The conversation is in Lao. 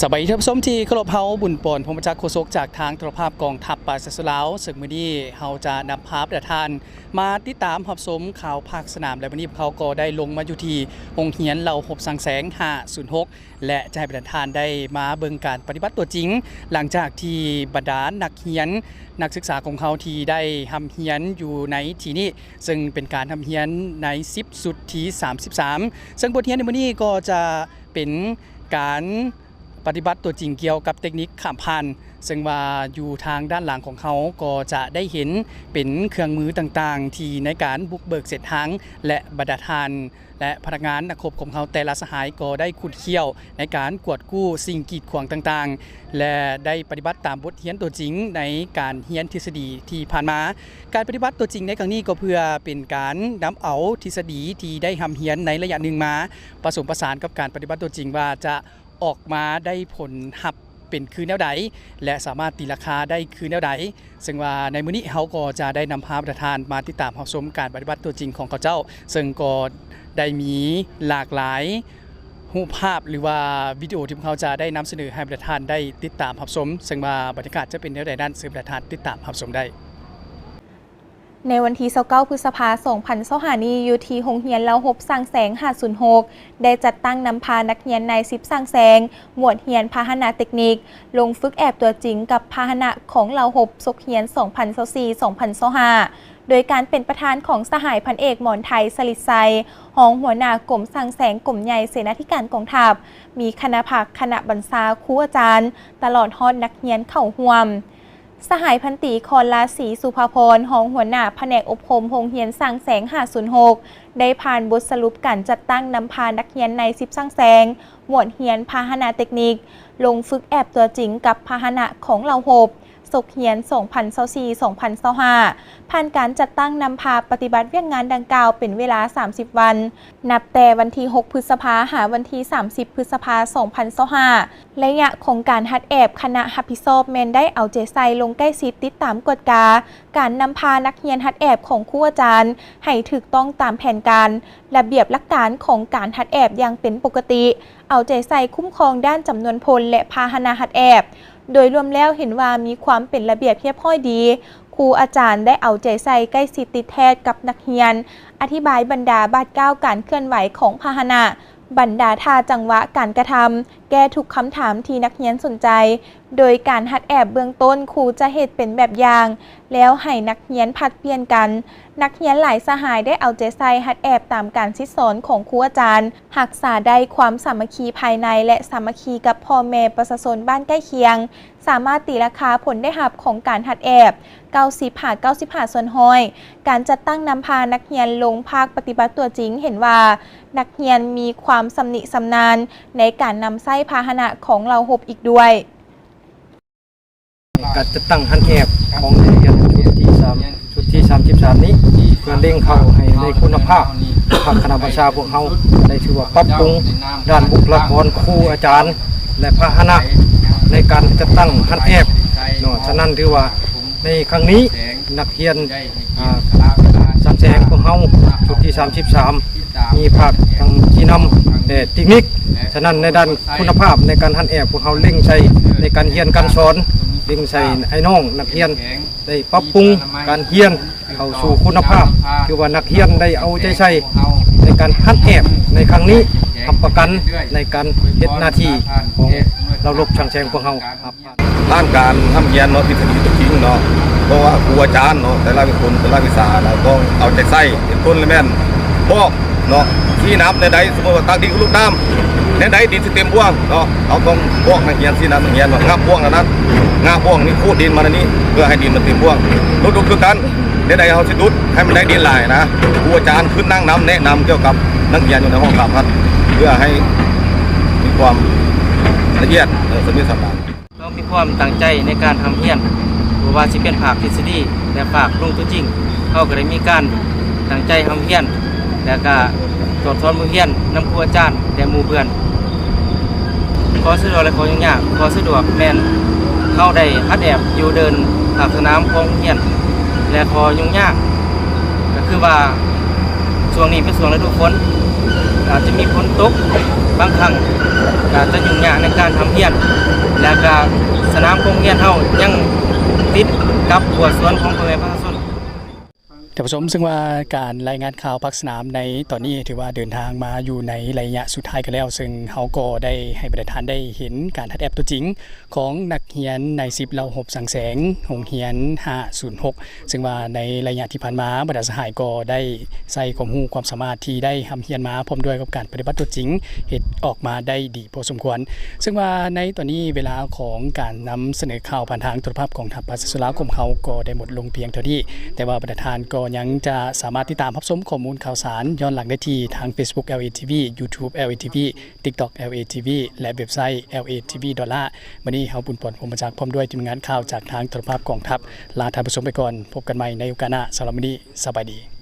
ສະບາຍດີທ່ານຜູ້ຊົມທີ່ເຄົາລົບ, ເຮົາ ບຸນປອນ ພົມມະຈັກ ໂຄສົກຈາກທາງໂທລະພາບກອງທັບປະຊາຊົນລາວ, ເຊິ່ງມື້ນີ້ເຮົາຈະນຳພາທ່ານມາຕິດຕາມຮັບຊົມຂ່າວພາກສະໜາມ ແລະ ມື້ນີ້ພວກເຮົາກໍໄດ້ລົງມາຢູ່ທີ່ໂຮງຮຽນເຫຼົ່າຮົບຊ່າງແສງຫ້າສູນຫົກ ແລະ ຈະໃຫ້ບັນດາທ່ານໄດ້ມາເບິ່ງການປະຕິບັດຕົວຈິງ ຫຼັງຈາກທີ່ບັນດານັກຮຽນນັກສຶກສາຂອງເຮົາທີ່ໄດ້ຮ່ຳຮຽນຢູ່ໃນທີ່ນີ້ ເຊິ່ງເປັນການຮ່ຳຮຽນໃນສິບຊຸດທີສາມສິບສາມ ເຊິ່ງບົດຮຽນໃນມື້ນີ້ກໍຈະເປັນການປະຕິບັດຕົວຈິງກ່ຽວກັບເຕັກນິກຂ້າມຜ່ານ ເຊິ່ງວ່າຢູ່ທາງດ້ານຫຼັງຂອງເຮົາກໍຈະໄດ້ເຫັນເປັນເຄື່ອງມືຕ່າງໆ ທີ່ໃນການບຸກເບີກເສັ້ນທາງ ແລະ ບັນດາທ່ານ ແລະ ພະນັກງານນັກຮົບຂອງເຮົາແຕ່ລະສະຫາຍກໍໄດ້ຂຸດຄ້ຽວໃນການກວດກູ້ສິ່ງກີດຂວາງຕ່າງໆ ແລະ ໄດ້ປະຕິບັດຕາມບົດຮຽນຕົວຈິງໃນການຮຽນທິດສະດີທີ່ຜ່ານມາ. ການປະຕິບັດຕົວຈິງໃນຄັ້ງນີ້ກໍເພື່ອເປັນການນຳເອົາທິດສະດີທີ່ໄດ້ຮ່ຳຮຽນໃນໄລຍະໜຶ່ງມາປະສົມປະສານກັບການປະຕິບັດຕົວຈິງວ່າຈະອອກມາໄດ້ຜົນຮັບເປັນຄືແນວໃດ ແລະ ສາມາດຕີລາຄາໄດ້ຄືແນວໃດ. ເຊິ່ງວ່າໃນມື້ນີ້ເຮົາກໍຈະໄດ້ນຳພາທ່ານມາຕິດຕາມຮັບຊົມການປະຕິບັດຕົວຈິງຂອງເຂົາເຈົ້າ ເຊິ່ງກໍໄດ້ມີຫຼາກຫຼາຍຮູບພາບ ຫຼືວ່າວິດີໂອທີ່ພວກເຮົາຈະໄດ້ນຳສະເໜີໃຫ້ບັນດາທ່ານໄດ້ຕິດຕາມຮັບຊົມ ເຊິ່ງວ່າບັນຍາກາດຈະເປັນແນວໃດນັ້ນ ເຊີນບັນດາທ່ານຕິດຕາມຮັບຊົມໄດ້. ໃນວັນທີຊາວເກົ້າ ພຶດສະພາ ສອງພັນຊາວຫ້ານີ້ ຢູ່ທີ່ໂຮງຮຽນເຫຼົ່າຮົບຊ່າງແສງຫ້າສູນຫົກ ໄດ້ຈັດຕັ້ງນຳພານັກຮຽນນາຍສິບຊ່າງແສງ ໝວດຮຽນພາຫະນະເຕັກນິກ ລົງຝຶກແອບຕົວຈິງກັບພາຫະນະຂອງເຫຼົ່າຮົບສົກຮຽນສອງພັນຊາວສີ່ ສອງພັນຊາວຫ້າ ໂດຍການເປັນປະທານຂອງສະຫາຍພັນເອກ ໝອນໄທ ສະລິດໄຊ ຮອງຫົວໜ້າກົມຊ່າງແສງກົມໃຫຍ່ເສນາທິການກອງທັບ, ມີຄະນະພັກ, ຄະນະບັນຊາ, ຄູອາຈານ, ຕະຫຼອດຮອດນັກຮຽນເຂົ້າຮ່ວມ. ສະຫາຍພັນຕີ ຄອນລາສີ ສຸພາພອນ ຮອງຫົວໜ້າພະແນກອົບຮົມໂຮງຮຽນຊ່າງແສງຫ້າສູນຫົກ ໄດ້ຜ່ານບົດສະຫຼຸບການຈັດຕັ້ງນຳພານັກຮຽນນາຍສິບຊ່າງແສງ ໝວດຮຽນພາຫະນະເຕັກນິກ ລົງຝຶກແອບຕົວຈິງກັບພາຫະນະຂອງເຫຼົ່າຮົບສົກຮຽນສອງພັນຊາວສີ່ ສອງພັນຊາວຫ້າ ຜ່ານການຈັດຕັ້ງນຳພາປະຕິບັດວຽກງານດັ່ງກ່າວເປັນເວລາສາມສິບວັນ ນັບແຕ່ວັນທີຫົກ ພຶດສະພາ ຫາວັນທີສາມສິບ ພຶດສະພາ ສອງພັນຊາວຫ້າ. ໄລຍະຂອງການຮັດແອບ ຄະນະຮັບຜິດຊອບແມ່ນໄດ້ເອົາໃຈໃສ່ລົງໃກ້ຊິດຕິດຕາມກວດກາການນຳພານັກຮຽນຮັດແອບຂອງຄູອາຈານໃຫ້ຖືກຕ້ອງຕາມແຜນການ, ລະບຽບຫຼັກການຂອງການຮັດແອບຢ່າງເປັນປົກກະຕິ, ເອົາໃຈໃສ່ຄຸ້ມຄອງດ້ານຈຳນວນພົນ ແລະ ພາຫະນະຮັດແອບ. ໂດຍລວມແລ້ວເຫັນວ່າມີຄວາມເປັນລະບຽບຮຽບຮ້ອຍດີ. ຄູອາຈານໄດ້ເອົາໃຈໃສ່ໃກ້ຊິດຕິດແທດກັບນັກຮຽນ, ອະທິບາຍບັນດາບາດກ້າວການເຄື່ອນໄຫວຂອງພາຫະນະ, ບັນດາທ່າຈັງຫວະການກະທຳ, ແກ້ທຸກຄຳຖາມທີ່ນັກຮຽນສົນໃຈ. ໂດຍການຮັດແອບເບື້ອງຕົ້ນ, ຄູຈະເຮັດເປັນແບບຢ່າງ ແລ້ວໃຫ້ນັກຮຽນຜັດປ່ຽນກັນ. ນັກຮຽນຫຼາຍສະຫາຍໄດ້ເອົາໃຈໃສ່ຮັດແອບຕາມການສິດສອນຂອງຄູອາຈານ, ຮັກສາໄດ້ຄວາມສາມັກຄີພາຍໃນ ແລະ ສາມັກຄີກັບພໍ່ແມ່ປະຊາຊົນບ້ານໃກ້ຄຽງ, ສາມາດຕີລາຄາຜົນໄດ້ຮັບຂອງການຮັດແອບ ເກົ້າສິບຫາເກົ້າສິບຫ້າສ່ວນຮ້ອຍ. ການຈັດຕັ້ງນຳພານັກຮຽນລົງພາກປະຕິບັດຕົວຈິງເຫັນວ່າ ນັກຮຽນມີຄວາມຊຳນິຊຳນານໃນການນຳໃຊ້ພາຫະນະຂອງເຫຼົ່າຮົບອີກດ້ວຍ. ການຈັດຕັ້ງຮັດແອບຂອງນັກຮຽນຊຸດທີສາມ ຊຸດທີສາມສິບສາມນີ້ ເພື່ອເລັ່ງເຂົ້າໃຫ້ໄດ້ຄຸນນະພາບ, ທາງຄະນະບັນຊາພວກເຮົາໄດ້ຖືວ່າປັບປຸງດ້ານບຸກຄະລາກອນ, ຄູອາຈານ ແລະ ພາຫະນະໃນການຈັດຕັ້ງຮັດແອບເນາະ. ສະນັ້ນຖືວ່າ ໃນຄັ້ງນີ້ ນັກຮຽນ ອ່າ ຊ່າງແສງຂອງເຮົາ ຊຸດທີສາມສິບສາມ ມີພາກທັງຊີ້ນຳ ແລະ ເຕັກນິກ. ສະນັ້ນ ໃນດ້ານຄຸນນະພາບໃນການຮັດແອບ ພວກເຮົາເລັ່ງໃສ່ໃນການຮຽນການສອນ, ເລັ່ງໃສ່ໃຫ້ນ້ອງນັກຮຽນໄດ້ປັບປຸງການຮຽນເຂົ້າສູ່ຄຸນນະພາບ ຄືວ່ານັກຮຽນໄດ້ເອົາໃຈໃສ່ໃນການຮັດແອບໃນຄັ້ງນີ້, ຮັບປະກັນໃນການເຮັດໜ້າທີ່ຂອງເຫຼົ່າຮົບຊ່າງແສງພວກເຮົາ. ຜ່ານການຮ່ຳຮຽນເນາະ ທິດສະດີຕົວຈິງເນາະ ເພາະວ່າຄູອາຈານເນາະ ແຕ່ລະຄົນ ແຕ່ລະວິຊານະ ຕ້ອງເອົາໃຈໃສ່ ເປັນຕົ້ນລະແມ່ນບອກເນາະ ຊີ້ນຳແນວໃດ ສົມມຸດວ່າຕັກດິນຄືລູກນ້ຳ ແນວໃດດິນຊິເຕັມບ່ວງເນາະ ເຮົາຕ້ອງບອກນັກຮຽນ ຊີ້ນຳນັກຮຽນວ່າງັບບ່ວງແນວນັ້ນ ງະບ່ວງນີ້ ຂູດດິນມາແນວນີ້ ເພື່ອໃຫ້ດິນມັນເຕັມບ່ວງ. ດຸດກໍຄືກັນ ແນວໃດເຮົາຊິດຸດໃຫ້ມັນໄດ້ດິນຫຼາຍນະ ຄູອາຈານຂຶ້ນນັ່ງນຳ ແນະນຳກ່ຽວກັບນັກຮຽນຢູ່ໃນຫ້ອງສາພັນ ເພື່ອໃຫ້ມີຄວາມລະອຽດ ເອີ ສຳເລັດສຳບານ. ເຮົາມີຄວາມຕັ້ງໃຈໃນການຮ່ຳຮຽນ, ບໍ່ວ່າຊິເປັນພາກທິດສະດີ ແລະ ພາກລົງຕົວຈິງ, ເຮົາກໍໄດ້ມີການຕັ້ງໃຈຮ່ຳຮຽນ ແລະ ກະສອນໝູ່ຮຽນນຳຄູອາຈານ ແລະ ໝູ່ເພື່ອນ. ຂໍ້ສະດວກ ແລະ ຂໍ້ຫຍຸ້ງຍາກ, ຂໍ້ສະດວກແມ່ນເຮົາໄດ້ຮັດແອບຢູ່ເດີ່ນພາກສະໜາມຂອງໂຮງຮຽນ ແລະ ຂໍ້ຫຍຸ້ງຍາກ ກໍຄືວ່າ ຊ່ວງນີ້ເປັນຊ່ວງລະດູຝົນ ອາດຈະມີຝົນຕົກ ບາງຄັ້ງກໍຈະຫຍຸ້ງຍາກໃນການຮ່ຳຮຽນ ແລະກໍສະໜາມໂຮງຮຽນເຮົາຍັງຕິດກັບຮົ້ວສວນຂອງພໍ່ແມ່ປະຊາຊົນ. ທ່ານຜູ້ຊົມ, ເຊິ່ງວ່າການລາຍງານຂ່າວພາກສະໜາມໃນຕອນນີ້ ຖືວ່າເດີນທາງມາຢູ່ໃນໄລຍະສຸດທ້າຍກັນແລ້ວ, ເຊິ່ງເຮົາກໍໄດ້ໃຫ້ບັນດາທ່ານໄດ້ເຫັນການຮັດແອບຕົວຈິງຂອງນັກຮຽນນາຍສິບ ລາວຮົບສັງແສງ ໂຮງຮຽນຫ້າສູນຫົກ ເຊິ່ງວ່າໃນໄລຍະທີ່ຜ່ານມາ ບັນດາສະຫາຍກໍໄດ້ໃຊ້ຄວາມຮູ້ຄວາມສາມາດທີ່ໄດ້ຮ່ຳຮຽນມາ ພ້ອມດ້ວຍກັບການປະຕິບັດຕົວຈິງ ເຮັດອອກມາໄດ້ດີພໍສົມຄວນ. ເຊິ່ງວ່າໃນຕອນນີ້ເວລາຂອງການນຳສະເໜີຂ່າວຜ່ານທາງໂທລະພາບກອງທັບປະຊາຊົນລາວຂອງເຮົາກໍໄດ້ໝົດລົງພຽງເທົ່ານີ້, ແຕ່ວ່າບັນດາທ່ານກໍຍັງຈະສາມາດຕິດຕາມຮັບຊົມຂໍ້ມູນຂ່າວສານຍ້ອນຫຼັງໄດ້ທີ່ທາງ Facebook ແອລເອ ທີ ວີ, YouTube ແອລເອ ທີ ວີ, TikTok ແອລເອ ທີ ວີ ແລະ ເວັບໄຊ ແອລເອ ທີ ວີ ດອດ ລາ. ມື້ນີ້ເຮົາ ບຸນປອນ ພົມມະຈັກ ພ້ອມດ້ວຍທີມງານຂ່າວຈາກທາງໂທລະພາບກອງທັບ ລາທ່ານຜູ້ຊົມໄປກ່ອນ. ພົບກັນໃໝ່ໃນໂອກາດໜ້າ. ສຳລັບມື້ນີ້ ສະບາຍດີ.